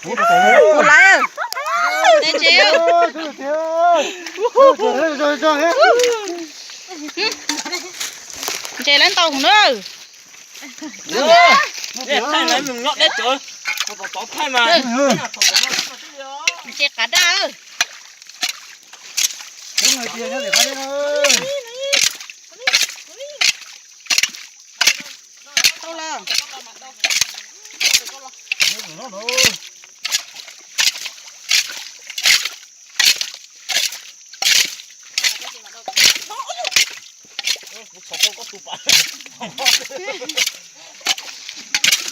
Kuv lawv. Ntse, ntse. Ntse lawv ntau hwv na. Ntse qav daj. Tau lawm.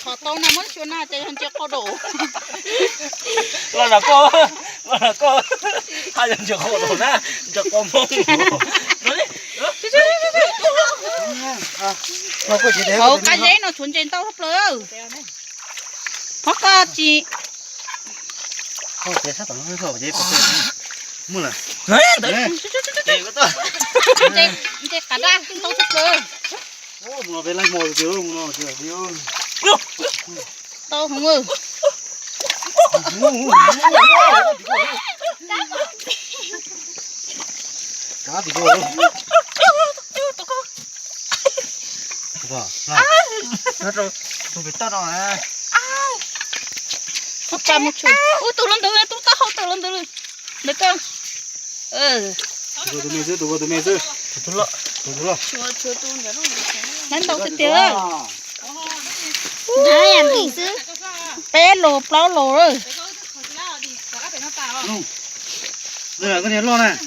Thov tau na, muab xyuas na, ces yog ntses qau daum. Los nram koj, los nram koj, haj yog ntses qau daum na, ntses qau Hmoob. Hauv qab zeb no tshuav ntses ntau tshaj plaws. Qhov koj tsis Ntses qav daj ntau tshaj plaws. Tau hwv. Ub, tus hluas ntawd, tus taub hau tus hluas ntawd, ntawd koj. Tus me xwb, tus me xwb. Nab ntau tiag tiag. Peb los plaub los. Koj niag loj na.